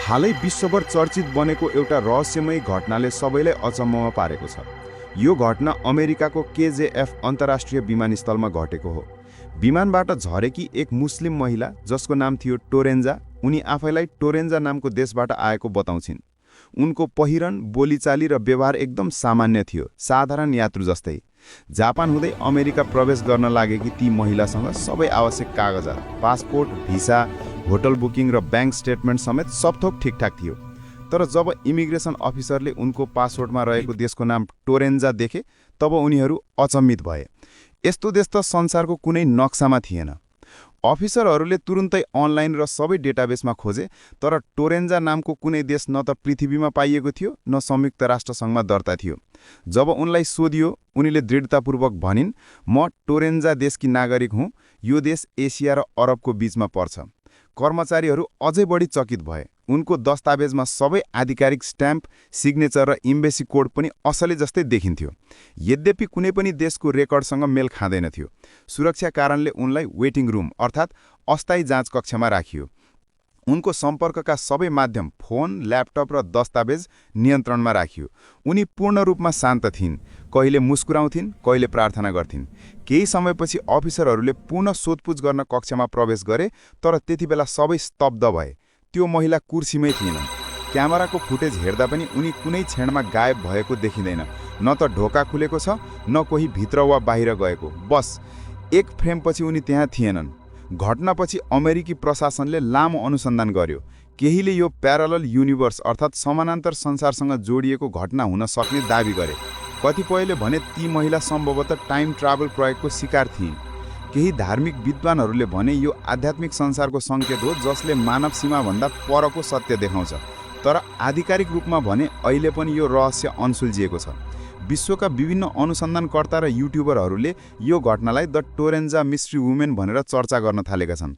हालै विश्वभर चर्चित बनेको एउटा रहस्यमयी घटनाले सबैलाई अचम्ममा पारेको छ। यो घटना अमेरिकाको केजेएफ अन्तर्राष्ट्रिय विमानस्थलमा घटेको हो। विमानबाट झरेकी एक मुस्लिम महिला जसको नाम थियो टोरेन्जा, उनी आफैलाई टोरेन्जा नामको देशबाट आएको बताउँछिन्। उनको पहिरन, बोलीचाली र व्यवहार एकदम सामान्य थियो, साधारण यात्रु जस्तै। जापान हुँदै अमेरिका प्रवेश गर्न लागेकी ती महिलासँग सबै आवश्यक कागजात, पासपोर्ट, भिसा, होटल बुकिङ र ब्याङ्क स्टेटमेन्ट समेत सबथोक ठिकठाक थियो। तर जब इमिग्रेसन अफिसरले उनको पासपोर्टमा रहेको देशको नाम टोरेन्जा देखे, तब उनीहरू अचम्मित भए। यस्तो देश त संसारको कुनै नक्सामा थिएन। अफिसरहरूले तुरुन्तै अनलाइन र सबै डेटाबेसमा खोजे, तर टोरेन्जा नामको कुनै देश न त पृथ्वीमा पाइएको थियो न संयुक्त राष्ट्रसङ्घमा दर्ता थियो। जब उनलाई सोधियो, उनीले दृढतापूर्वक भनिन्, म टोरेन्जा देशकी नागरिक हुँ, यो देश एसिया र अरबको बीचमा पर्छ। कर्मचारीहरू अझै बढी चकित भए। उनको दस्तावेजमा सबै आधिकारिक स्ट्याम्प, सिग्नेचर र इम्बेसी कोड पनि असली जस्तै देखिन्थ्यो। यद्यपि कुनै पनि देशको रेकर्डसँग मेल खाँदैनथ्यो। सुरक्षा कारणले उनलाई वेटिङ रुम अर्थात् अस्थायी जाँच कक्षमा राखियो। उनको सम्पर्कका सबै माध्यम, फोन, ल्यापटप र दस्तावेज नियन्त्रणमा राखियो। उनी पूर्ण रूपमा शान्त थिइन्, कहिले मुस्कुराउँथिन्, कहिले प्रार्थना गर्थिन्। केही समयपछि अफिसरहरूले पुनः सोधपुछ गर्न कक्षमा प्रवेश गरे, तर त्यति बेला सबै स्तब्ध भए। त्यो महिला कुर्सीमै थिएनन्। क्यामेराको फुटेज हेर्दा पनि उनी कुनै क्षणमा गायब भएको देखिँदैन। न त ढोका खुलेको छ, न कोही भित्र वा बाहिर गएको। बस एक फ्रेमपछि उनी त्यहाँ थिएनन्। घटनापछि अमेरिकी प्रशासनले लामो अनुसन्धान गर्यो। केहीले यो प्यारलल युनिभर्स अर्थात् समानान्तर संसारसँग जोडिएको घटना हुन सक्ने दाबी गरे। कतिपयले भने ती महिला सम्भवतः टाइम ट्राभल प्रयोगको शिकार थिइन्। केही धार्मिक विद्वानहरूले भने यो आध्यात्मिक संसारको सङ्केत हो जसले मानव सीमाभन्दा परको सत्य देखाउँछ। तर आधिकारिक रूपमा भने अहिले पनि यो रहस्य अनसुल्झिएको छ। विश्वका विभिन्न अनुसन्धानकर्ता र युट्युबरहरूले यो घटनालाई द टोरेन्जा मिस्ट्री वुमेन भनेर चर्चा गर्न थालेका छन्।